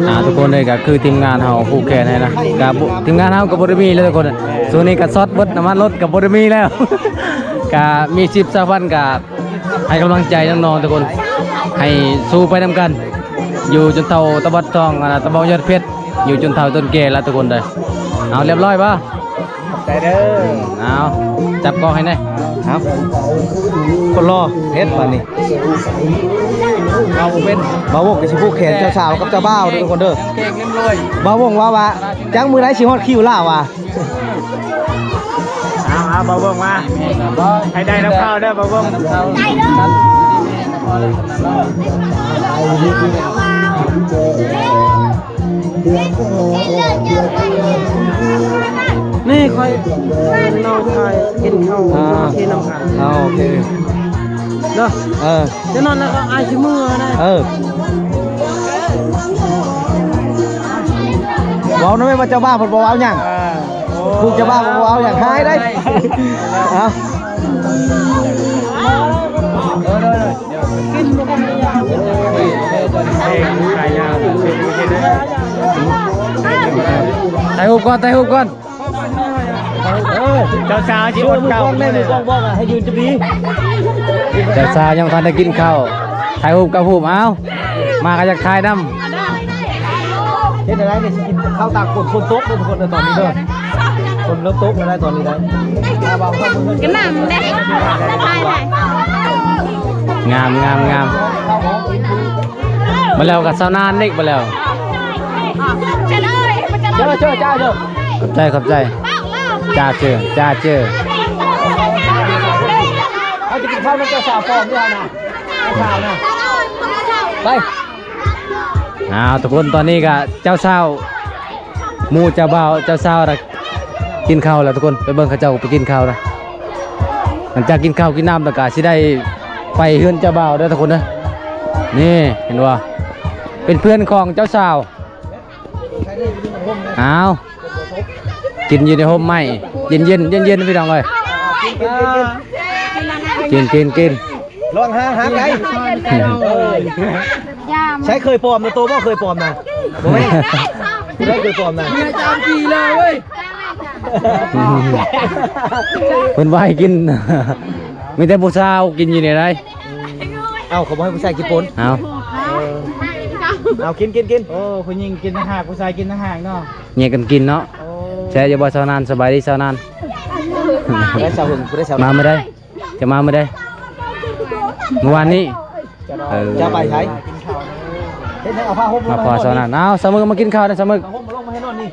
ອ່າ ທຸກຄົນເອີຍ ກໍຄືທີມງານເຮົາຜູກແຂນໃຫ້ນະ ກໍບໍ່ ທີມງານເຮົາກໍບໍ່ໄດ້ມີແລ້ວທຸກຄົນ. ຊ່ວງນີ້ກໍຊັອດເບິດ ນ້ຳມັນລົດກໍບໍ່ໄດ້ມີແລ້ວ ກໍມີສິບຊາວພັນ ກໍໃຫ້ກຳລັງໃຈນ້ອງໆ ທຸກຄົນ ໃຫ້ສູ້ໄປນຳກັນ ຢູ່ຈົນເທົ່າຕາບອດສອງ ອັນນ່າ ຕາບອດຍອດເພັດ ຢູ່ຈົນເຖົ້າຈົນແກ່ລະທຸກຄົນເດີ. ເອົາ ຮຽບຮ້ອຍບໍ່? ຂອບໃຈເດີ. ເອົາ ຈັບກ້ອງໃຫ້ແດ່. ເອົາ ຄົນຫຼໍ່ເຮັດບາດນີ້. ເອົາ ເປັນ ບ່າວວົງກໍຊິຜູກແຂນເຈົ້າສາວກັບເຈົ້າບ່າວເດີທຸກຄົນເດີ. ບ່າວວົງວ່າ ວ່າ ຈັກມື້ໃດຊິຮອດຄິວລາວວ່າ. ເອົາ ເອົາ ບ່າວວົງມາ ໃຫ້ໄດ້ນຳເຂົາເດີ ບ່າວວົງ. ນີ້ຂ້ອຍ ນ້ອງຊາຍກິນເຂົ້າ ອ່າ ໂອເຄນຳກັນ. ອ່າ ໂອເຄເນາະ. ເອີ ຈະນອນແລ້ວກໍອາຍຊິເມືອນະ. ເອີ ເວົ້ານຳແມ່ວ່າເຈົ້າບ່າວເພິ່ນບໍ່ເວົ້າຫຍັງ. ເອີ ຜູ້ເຈົ້າບ່າວບໍ່ເວົ້າຫຍັງ ຫາຍໄດ໋. ເອົາ ຖ່າຍຮູບກ່ອນ ຖ່າຍຮູບກ່ອນ. ເຈົ້າສາວຊິອົດເຂົ້າ ໃຫ້ຢືນຈະດີ. ເຈົ້າສາວຍັງບໍ່ທັນໄດ້ກິນເຂົ້າ ຖ່າຍຮູບກັບຮູບ. ເອົາ ມາກໍຢາກຖ່າຍນຳ. ເຮັດໄດ້ໄດ໋ນີ້ ຊິກິນເຂົ້າຕາກຝົນ ຝົນຕົກເດີທຸກຄົນເດີ ຕອນນີ້ເດີ ຝົນເລີ່ມຕົກແລ້ວໄດ໋ຕອນນີ້ໄດ໋. ກະນຳເດ້ ງາມ ງາມ ງາມ. ມາແລ້ວກໍຊາວນານເດັກມາແລ້ວ. ເຈົ້າ ເຈົ້າ ເຈົ້າ ເຈົ້າ ຂອບໃຈ ຂອບໃຈ. ຈ້າເຈີ ຈ້າເຈີ. ເຮົາຈະກິນເຂົ້ານຳເຈົ້າສາວປອມນີ້ນະ ເຈົ້າສາວນະ ໄປ. ອ້າວ ທຸກຄົນ ຕອນນີ້ກະເຈົ້າສາວ ໝູ່ເຈົ້າບ່າວເຈົ້າສາວນະ ກິນເຂົ້າແລ້ວທຸກຄົນ. ໄປເບິ່ງເຂົາເຈົ້າໄປກິນເຂົ້ານະ. ຫຼັງຈາກກິນເຂົ້າກິນນ້ຳແລ້ວກະຊິໄດ້ໄປເຮືອນເຈົ້າບ່າວເດີທຸກຄົນເດີ. ນີ້ເຫັນບໍ່ ເປັນເພື່ອນຂອງເຈົ້າສາວ. ອ້າວ ກິນຢູ່ໃນຮົ່ມໄມ້ ເຢັນໆ ເຢັນໆ ພີ່ນ້ອງເອີຍ. ກິນ ກິນ ກິນ ລອງຫາ ຫາໄກ ໃຊ້ເຄີຍປອມນະ ໂຕບໍ່ເຄີຍປອມນະ? ບໍ່ແມ່ນ ຜູ້ໃດເຄີຍປອມນະ? ເມຍຈາມປີເລີຍເວີຍ. ເພິ່ນວ່າໃຫ້ກິນ ມີແຕ່ຜູ້ສາວກິນຢູ່ນີ້ໄດ໋. ເອົ້າ ເຂົາບໍ່ໃຫ້ຜູ້ຊາຍກິນປົນ. ເອົ້າ ເອົາ ກິນ ກິນ ກິນ. ໂອ້ ຜູ້ຍິງກິນຕ່າງຫາກ ຜູ້ຊາຍກິນຕ່າງຫາກເນາະ. ແຍກກັນກິນເນາະ. ໂອ້ ແຊະຢູ່ບໍ່ຊາວນານ? ສະບາຍດີຊາວນານ. ຜູ້ໃດຊາວຫຶງ ຜູ້ໃດຊາວ ມາມື້ໃດ? ຈະມາມື້ໃດ? ມື້ວານນີ້. ເອີ ຈະໄປໃສ? ເຮັດໃຫ້ເອົາຜ້າຫົ່ມ ມາພໍຊາວນານ. ເອົາ ສາວມຶກມາກິນເຂົ້າເດີ ສາວມຶກ. ຜ້າຫົ່ມມາລົງມາໃຫ້ນອນນີ້.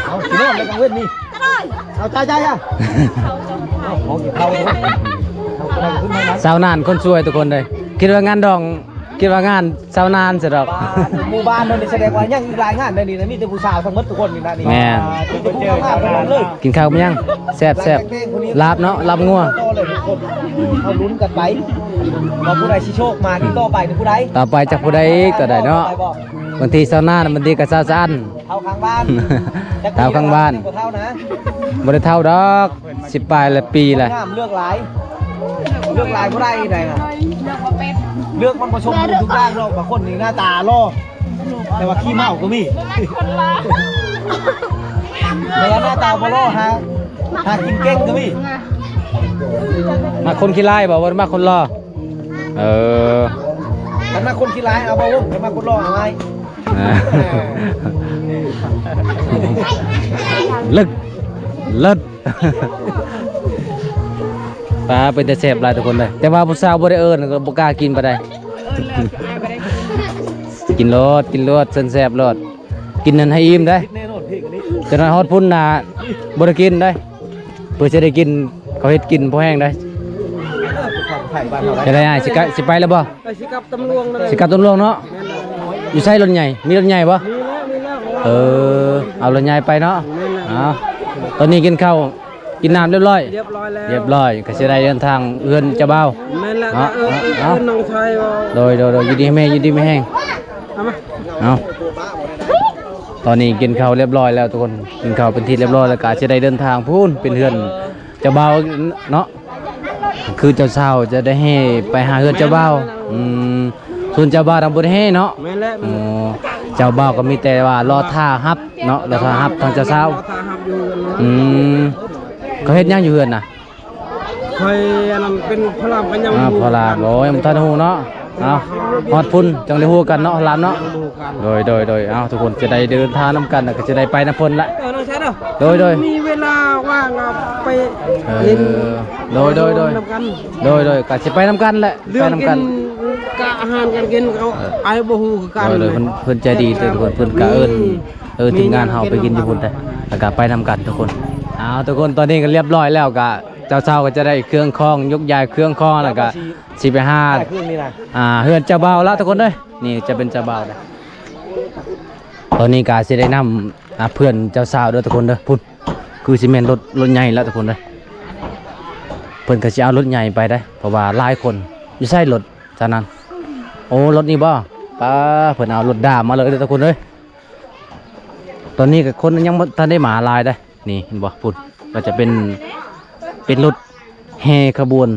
ເອົາ ຊິນອນແລ້ວກາງເວັນນີ້. ເອົາ ຈ່າຍ ຈ່າຍ ອ່ະ. ເອົາ ຂອງກິນເຂົ້າ ຊາວນານຄົນສວຍທຸກຄົນເລີຍ. ຄິດວ່າງານດອງ ຄິດວ່າງານຊາວນານຊະດອກ. ໝູ່ບ້ານເຮົານີ້ສະແດງວ່າຍັງອີກຫຼາຍງານໃດນີ້ນະ ມີແຕ່ຜູ້ສາວທັງໝົດທຸກຄົນນີ້ນະນີ້. ແມ່ນ ກິນເຂົ້າມາຍັງ? ແຊບໆ ລາບເນາະ ລາບງົວ. ເຮົາລຸ້ນກັນໄປວ່າຜູ້ໃດຊິໂຊກມາອີກຕໍ່ໄປ ຄືຜູ້ໃດ ຕໍ່ໄປຈັກຜູ້ໃດອີກ ຕໍ່ໄດ້ເນາະ. ບາງທີຊາວນານະ ບາງທີກໍຊາວສະອັນ. ເຖົ້າຂ້າງບ້ານ ເຖົ້າຂ້າງບ້ານ ບໍ່ເຖົ້ານະ ບໍ່ໄດ້ເຖົ້າດອກ ສິບປາຍລະປີລະ. ງາມເລືອກຫຼາຍ ເລືອກຫຼາຍບໍ່ໄດ້ໃດນະ ເລືອກບໍ່ເປັນ ເລືອກມັນບໍ່ສົມບູນທຸກຢ່າງດອກ. ບາງຄົນນີ້ໜ້າຕາຫຼໍ່ ແຕ່ວ່າຂີ້ເມົາກໍມີ ຄົນລາວ ແຕ່ວ່າໜ້າຕາບໍ່ຫຼໍ່ ຫາ ຫາກິນເກັ່ງກໍມີ. ມັກຄົນຂີ້ຮ້າຍບໍ່? ບໍ່ໄດ້ມັກຄົນຫຼໍ່. ເອີ ຄັນມັກຄົນຂີ້ຮ້າຍ ເອົາບໍ່ວະ ຄັນມັກຄົນຫຼໍ່ ເອົາໄວ້. ອ່າ ເລິດ ເລີດ ປາ ເປັນຕາແຊບຫຼາຍທຸກຄົນເດີ ແຕ່ວ່າຜູ້ສາວບໍ່ໄດ້ເອີ້ນ ກໍບໍ່ກ້າກິນປານໃດ. ກິນໂລດ ກິນໂລດ ເຊີນແຊບໂລດ ກິນນັ້ນໃຫ້ອີ່ມເດ້. ຈະໄດ້ຮອດພຸ້ນນະ ບໍ່ໄດ້ກິນເດ້ ເພື່ອຈະໄດ້ກິນ ເຂົາເຮັດກິນພໍແຮງເດ້. ຈະໄດ້ອ້າຍ ຊິກະ ຊິໄປແລ້ວບໍ່? ໄປ ຊິກັບຕຳຫຼວງນັ້ນແຫຼະ ຊິກັບຕຳຫຼວງເນາະ. ແມ່ນແລ້ວ ຢູ່ໃສລົດໃຫຍ່? ມີລົດໃຫຍ່ບໍ່? ມີແລ້ວ ມີແລ້ວ. ເອີ ເອົາລົດໃຫຍ່ໄປເນາະ. ແມ່ນແລ້ວ ເອົາ ຕອນນີ້ກິນເຂົ້າ ກິນນ້ຳຮຽບຮ້ອຍ? ຮຽບຮ້ອຍແລ້ວ ຮຽບຮ້ອຍ ກໍຊິໄດ້ເດີນທາງເຮືອນເຈົ້າບ່າວ. ແມ່ນແລ້ວ ເນາະ ເອີ ເອີ ເອີ ເນາະ ເອີ ນ້ອງຊາຍວ່າ ໂດຍ ໂດຍ ໂດຍ ຢູ່ດີມີແຮງ ຢູ່ດີມີແຮງ. ເອົາມາ ເອົາ ຕອນນີ້ກິນເຂົ້າຮຽບຮ້ອຍແລ້ວທຸກຄົນ ກິນເຂົ້າເປັນທີ່ຮຽບຮ້ອຍແລ້ວ ກໍຊິໄດ້ເດີນທາງພຸ້ນ ເປັນເຮືອນເຈົ້າບ່າວເນາະ. ຄືເຈົ້າສາວຈະໄດ້ແຫ່ໄປຫາເຮືອນເຈົ້າບ່າວ. ອືມ ສ່ວນເຈົ້າບ່າວນຳບໍ່ໄດ້ແຫ່ເນາະ. ແມ່ນແຫຼະ ອໍ ເຈົ້າບ່າວກໍມີແຕ່ວ່າລໍຖ້າຮັບເນາະ ລໍຖ້າຮັບທາງເຈົ້າສາວ. ລໍຖ້າຮັບຢູ່ເຮືອນເນາະ. ອືມ ເຂົາເຮັດຫຍັງຢູ່ເຮືອນນະ? ຂ້ອຍອັນນັ້ນເປັນພໍ່ລາມກໍຍັງ ອ່າ ບໍ່ຮູ້ ພໍ່ລາມ ຄືກັນ. ໂອ້ຍ ຍັງບໍ່ທັນຮູ້ເນາະ. ເອົາ ຮອດພຸ້ນຈັ່ງໄດ້ຮູ້ກັນເນາະ ພໍ່ລາມເນາະ. ຍັງບໍ່ຮູ້ກັນ ໂດຍ ໂດຍ ໂດຍ. ເອົາ ທຸກຄົນຈະໄດ້ເດີນທາງນຳກັນ ແລ້ວກໍຈະໄດ້ໄປນຳເພິ່ນລະ. ເອີ ນ້ອງຊາຍເດີ ໂດຍ ໂດຍ ມີເວລາວ່າງກໍໄປ ເອີ ຫຼິ້ນ ໂດຍ ໂດຍ ໂດຍ ນຳກັນ ໂດຍ ໂດຍ ກໍຊິໄປນຳກັນແຫຼະ ເລື່ອງ ໄປນຳກັນ ກິນ ກະອາຫານການກິນເຂົາ ເອີ ອ້າຍບໍ່ຮູ້ຄືກັນ. ໂດຍ ໂດຍ ເພິ່ນ ເພິ່ນໃຈດີເດີທຸກຄົນ ເພິ່ນກະເອີ້ນ ເອີ້ນທີມງານເຮົາໄປກິນຢູ່ພຸ້ນເດ້ ແລ້ວກະໄປນຳກັນທຸກຄົນ. ເອົາ ທຸກຄົນ ຕອນນີ້ກໍຮຽບຮ້ອຍແລ້ວ ກະເຈົ້າສາວກໍຈະໄດ້ເຄື່ອງຂອງ ຍົກຍ້າຍເຄື່ອງຂອງ ແລ້ວກະຊິໄປຫາ ອ່າ ເຮືອນເຈົ້າບ່າວລະທຸກຄົນເດີ. ນີ້ຈະເປັນເຈົ້າບ່າວເດີ. ຕອນນີ້ກະຊິໄດ້ນຳ ອ່າ ເພື່ອນເຈົ້າສາວເດີທຸກຄົນເດີ ພຸ້ນ ຄືຊິແມ່ນລົດ ລົດໃຫຍ່ລະທຸກຄົນເດີ. ເພິ່ນກໍຊິເອົາລົດໃຫຍ່ໄປໄດ໋ ເພາະວ່າຫຼາຍຄົນ. ຢູ່ໃສລົດຊະນັ້ນ? ໂອ້ ລົດນີ້ບໍ່? ປາ ເພິ່ນເອົາລົດດາມມາເລີຍເດີທຸກຄົນເອີຍ. ຕອນນີ້ກໍຄົນຍັງບໍ່ທັນໄດ້ມາຫຼາຍເດ້. ນີ້ເຫັນບໍ່? ພຸ້ນ ກໍຈະເປັນ ເປັນລົດແຫ່ຂະບວນ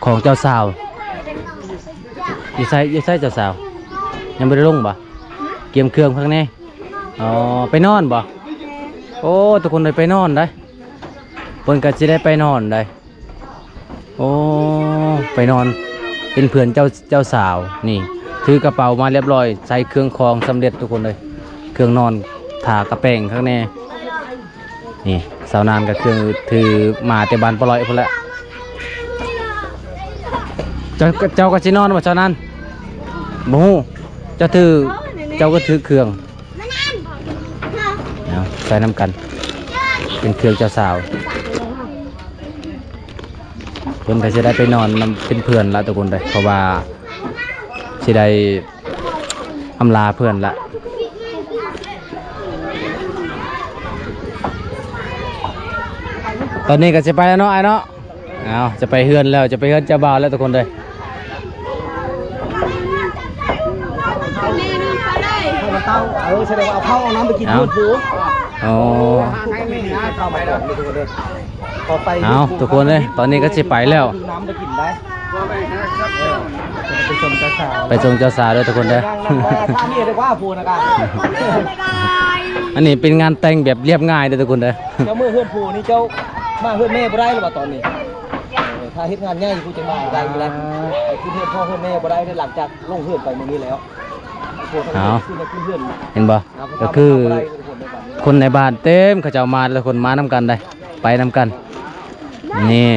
ຂອງເຈົ້າສາວ. ຢູ່ໃສ ຢູ່ໃສເຈົ້າສາວ? ຍັງບໍ່ໄດ້ລົງບໍ່? ກຽມເຄື່ອງຂ້າງໃນ. ອໍ ໄປນອນບໍ່? ໂອ້ ທຸກຄົນໄດ້ໄປນອນໄດ໋. ເພິ່ນກໍຊິໄດ້ໄປນອນໄດ໋. ໂອ້ ໄປນອນເປັນເພື່ອນເຈົ້າ ເຈົ້າສາວ. ນີ້ ຖືກະເປົາມາຮຽບຮ້ອຍ ໃສ່ເຄື່ອງຂອງສຳເລັດທຸກຄົນເອີຍ. ເຄື່ອງນອນ ຜ້າກະແປງຂ້າງໃນ. ນີ້ ສາວນານກໍຄືຖືມາແຕ່ບ້ານປະຫຼອຍພຸ້ນແຫຼະ. ເຈົ້າ ເຈົ້າກໍຊິນອນບໍ່ສາວນານ? ບໍ່ຮູ້. ເຈົ້າຖື ເຈົ້າກໍຖືເຄື່ອງ. ເອົາ ໃສ່ນຳກັນ ເປັນເຄື່ອງເຈົ້າສາວ. ເພິ່ນກໍຊິໄດ້ໄປນອນນຳເປັນເພື່ອນລະທຸກຄົນເດີ ເພາະວ່າຊິໄດ້ອຳລາເພື່ອນລະ. ຕອນນີ້ກໍຊິໄປແລ້ວເນາະ ອ້າຍເນາະ. ເອົາ ຈະໄປເຮືອນແລ້ວ ຈະໄປເຮືອນເຈົ້າບ່າວແລ້ວທຸກຄົນເດີ. ເອີ ສະແດງວ່າເອົາເຂົ້າເອົານ້ຳໄປກິນ ເອົາ ເຮືອນຜູ້. ອໍ ເຂົ້າໄປ ເອົາ ທຸກຄົນເດີ ຕອນນີ້ກໍຊິໄປແລ້ວ. ນ້ຳໄປກິນໄດ້ ເອີ ໄປຊົມເຈົ້າສາວ ໄປຊົມເຈົ້າສາວເດີທຸກຄົນເດີ. ອັນນີ້ເປັນງານແຕ່ງແບບລຽບງ່າຍເດີທຸກຄົນເດີ. ເຈົ້າເມືອເຮືອນຜູ້ນີ້ ເຈົ້າມາເຮືອນແມ່ບໍ່ໄດ້ຫຼືວ່າຕອນນີ້? ຖ້າເຮັດງານໃຫຍ່ພຸ້ນຈັ່ງມາໄດ້ຢູ່ນະ. ໄປຂຶ້ນເຮືອນພໍ່ເຮືອນແມ່ບໍ່ໄດ້ເດ້ ຫຼັງຈາກລົງເຮືອນໄປມື້ນີ້ແລ້ວ. ເອົາ ເຫັນບໍ່? ກໍຄືຄົນໃນບ້ານເຕັມ ເຂົາເຈົ້າມາ ແຕ່ລະຄົນມານຳກັນໄດ໋ ໄປນຳກັນ. ນີ້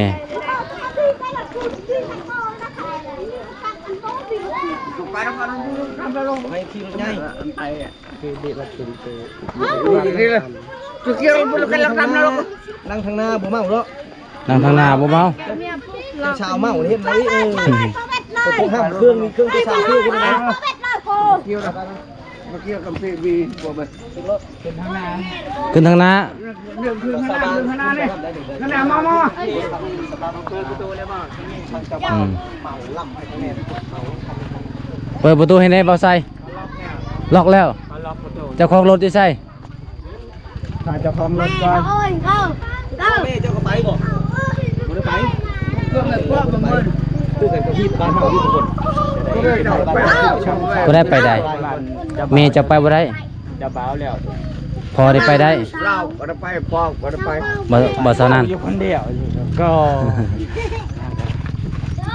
ນັ່ງທາງໜ້າບໍ່ເມົາເນາະ. ນັ່ງທາງໜ້າບໍ່ເມົາ. ເຈົ້າສາວເມົາເຮັດໄດ້ ເອີ ບໍ່ຕ້ອງຫ້າມເຄື່ອງ ມີເຄື່ອງເຈົ້າສາວເຄືອນນະ. ຂຶ້ນທາງໜ້າ ຂຶ້ນທາງໜ້າ ຂຶ້ນທາງໜ້າ ມາ ມາ ມາ. ອືມ ເປີດປະຕູໃຫ້ແດ່ ບ່າວໄຊ. ລັອກແລ້ວ ເຈົ້າຂອງລົດຢູ່ໃສ? ຫາເຈົ້າຂອງລົດກ່ອນ. ແມ່ເຈົ້າກໍໄປບໍ່? ບໍ່ໄດ້ໄປ. ຜູ້ໃດໄປໄດ້? ແມ່ເຈົ້າໄປບໍ່ໄດ້? ເຈົ້າບໍ່ເອົາແລ້ວ ພໍ່ໄດ້ໄປໄດ້? ລາວກໍໄດ້ໄປ ພໍ່ກໍໄດ້ໄປ ບໍ່ ບໍ່ເທົ່ານັ້ນ ຢູ່ຄົນດຽວ ກໍ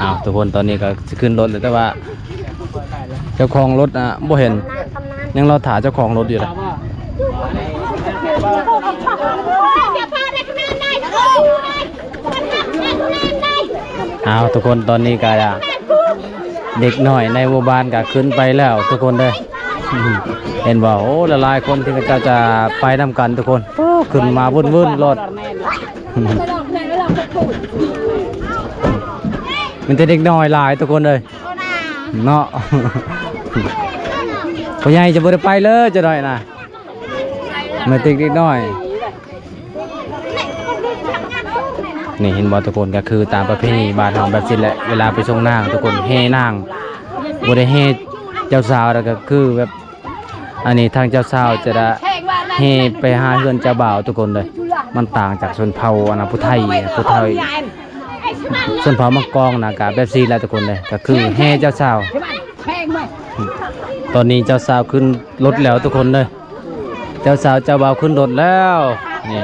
ອ້າວ ທຸກຄົນ ຕອນນີ້ກໍຊິຂຶ້ນລົດແລ້ວ ແຕ່ວ່າເຈົ້າຂອງລົດ ອ່າ ບໍ່ເຫັນ ຍັງລໍຖ້າເຈົ້າຂອງລົດຢູ່ເດ້. ອ້າວ ທຸກຄົນ ຕອນນີ້ກໍ ເດັກນ້ອຍໃນໝູ່ບ້ານກໍຂຶ້ນໄປແລ້ວທຸກຄົນເດີ. ເຫັນບໍ່? ໂອ້ ຫຼາຍໆຄົນທີ່ເຂົາເຈົ້າຈະໄປນຳກັນທຸກຄົນ. ໂອ້ ຂຶ້ນມາວຶ້ນໆໂລດ. ມີແຕ່ເດັກນ້ອຍຫຼາຍທຸກຄົນເອີຍ ເນາະ. ຜູ້ໃຫຍ່ຈະບໍ່ໄດ້ໄປເລີຍ ຈະໜ້ອຍນະ. ແມ່ຕິກເດັກນ້ອຍ ນີ້ເຫັນບໍ່ທຸກຄົນ? ກໍຄືຕາມປະເພນີບ້ານເຮົາແບບຊີ້ແຫຼະ ເວລາໄປສົ່ງນາງທຸກຄົນ ແຫ່ນາງ ບໍ່ໄດ້ແຫ່ເຈົ້າສາວ ແລ້ວກໍຄືແບບ ອັນນີ້ທາງເຈົ້າສາວຈະໄດ້ແຫ່ໄປຫາເຮືອນເຈົ້າບ່າວທຸກຄົນເດີ. ມັນຕ່າງຈາກຊົນເຜົ່າ ອັນນະ ຜູ້ໄທ ຜູ້ໄທ ຊົນເຜົ່າມັງກອງນະ ກໍແບບຊີ້ແຫຼະທຸກຄົນເດີ ກໍຄືແຫ່ເຈົ້າສາວ. ຕອນນີ້ເຈົ້າສາວຂຶ້ນລົດແລ້ວທຸກຄົນເດີ. ເຈົ້າສາວເຈົ້າບ່າວຂຶ້ນລົດແລ້ວ ນີ້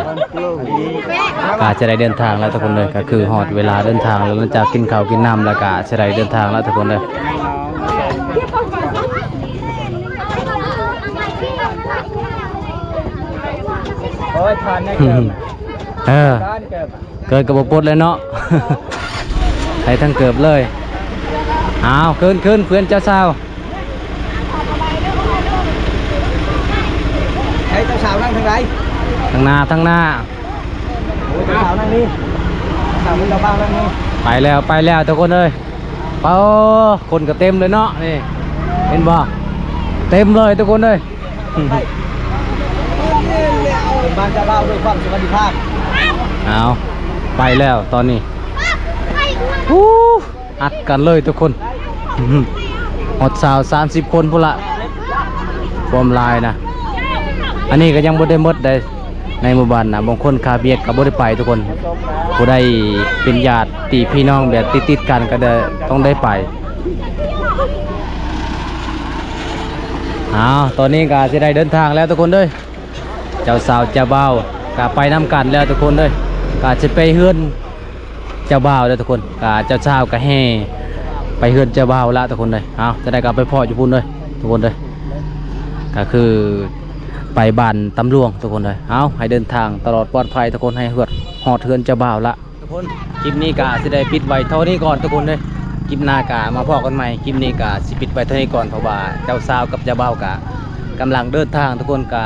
ກໍຈະໄດ້ເດີນທາງແລ້ວທຸກຄົນເດີ ກໍຄືຮອດເວລາເດີນທາງແລ້ວ ຫຼັງຈາກກິນເຂົ້າກິນນ້ຳແລ້ວ ກໍຈະໄດ້ເດີນທາງແລ້ວທຸກຄົນເດີ. ໂອ້ຍ ຜ່ານແນ່ ເອີ ເກີບກໍບໍ່ປົດເລີຍເນາະ ໃສ່ທັງເກີບເລີຍ. ອ້າວ ຂຶ້ນໆ ເພື່ອນເຈົ້າສາວ ໃຫ້ເຈົ້າສາວນັ່ງທາງໃດ? ທາງໜ້າ ທາງໜ້າ. ໂອ້ຍ ເຈົ້າສາວນັ່ງນີ້ ເຈົ້າສາວເປັນເຈົ້າບ່າວນັ່ງນີ້. ໄປແລ້ວ ໄປແລ້ວທຸກຄົນເອີຍ. ໂອ້ ຄົນກໍເຕັມເລີຍເນາະ ນີ້ ເຫັນບໍ່? ເຕັມເລີຍທຸກຄົນເອີຍ. ເປັນບ້ານເຈົ້າບ່າວດ້ວຍຄວາມສະຫວັດດີພາບ. ເອົາ ໄປແລ້ວຕອນນີ້ ຮູ້ ອັດກັນເລີຍທຸກຄົນ ຮອດຊາວ ສາມສິບຄົນພຸ້ນລະ ຄວາມຫຼາຍນະ. ອັນນີ້ກໍຍັງບໍ່ໄດ້ໝົດໃດ ໃນໝູ່ບ້ານນະ ບາງຄົນຄາບຽກກໍບໍ່ໄດ້ໄປທຸກຄົນ. ຜູ້ໃດເປັນຍາດຕິພີ່ນ້ອງແບບຕິດໆກັນກໍໄດ້ ຕ້ອງໄດ້ໄປ. ອ້າວ ຕອນນີ້ກໍຊິໄດ້ເດີນທາງແລ້ວທຸກຄົນເດີ. ເຈົ້າສາວເຈົ້າບ່າວກໍໄປນຳກັນແລ້ວທຸກຄົນເດີ ກໍຊິໄປເຮືອນເຈົ້າບ່າວແລ້ວທຸກຄົນ. ກໍເຈົ້າສາວກໍແຫ່ໄປເຮືອນເຈົ້າບ່າວລະທຸກຄົນເດີ. ເອົາ ຈັ່ງໃດກໍໄປພໍ້ຢູ່ພຸ້ນເດີທຸກຄົນເດີ ກໍຄືໄປບ້ານຕຳຫຼວງທຸກຄົນເດີ. ເອົາ ໃຫ້ເດີນທາງຕະຫຼອດປອດໄພທຸກຄົນ ໃຫ້ຮອດ ຮອດເຮືອນເຈົ້າບ່າວລະ. ທຸກຄົນ ຄລິບນີ້ກໍຊິໄດ້ປິດໄວ້ເທົ່ານີ້ກ່ອນທຸກຄົນເດີ. ຄລິບໜ້າກໍມາພໍ້ກັນໃໝ່. ຄລິບນີ້ກໍຊິປິດໄວ້ເທົ່ານີ້ກ່ອນ ເພາະວ່າເຈົ້າສາວກັບເຈົ້າບ່າວກໍກຳລັງເດີນທາງທຸກຄົນ. ກໍ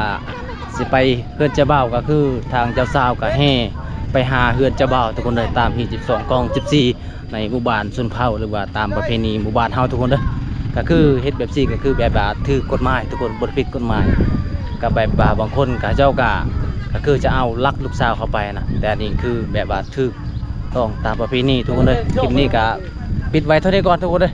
ຊິໄປເຮືອນເຈົ້າບ່າວ ກໍຄືທາງເຈົ້າສາວກໍແຫ່ໄປຫາເຮືອນເຈົ້າບ່າວທຸກຄົນເດີ ຕາມຮີດສິບສອງ ຄອງສິບສີ່ ໃນໝູ່ບ້ານຊົນເຜົ່າ ຫຼືວ່າຕາມປະເພນີໝູ່ບ້ານເຮົາທຸກຄົນເດີ. ກໍຄືເຮັດແບບຊີ້ກໍຄືແບບວ່າຖືກກົດໝາຍທຸກຄົນ ບໍ່ໄດ້ຜິດກົດໝາຍ. ກໍແບບວ່າບາງຄົນເຂົາເຈົ້າກໍ ກໍຄືຈະເອົາລັກລູກສາວເຂົາໄປນະ ແຕ່ອັນນີ້ຄືແບບວ່າຖືກ ຕ້ອງຕາມປະເພນີທຸກຄົນເດີ. ຄລິບນີ້ກໍປິດໄວ້ເທົ່ານີ້ກ່ອນທຸກຄົນເດີ.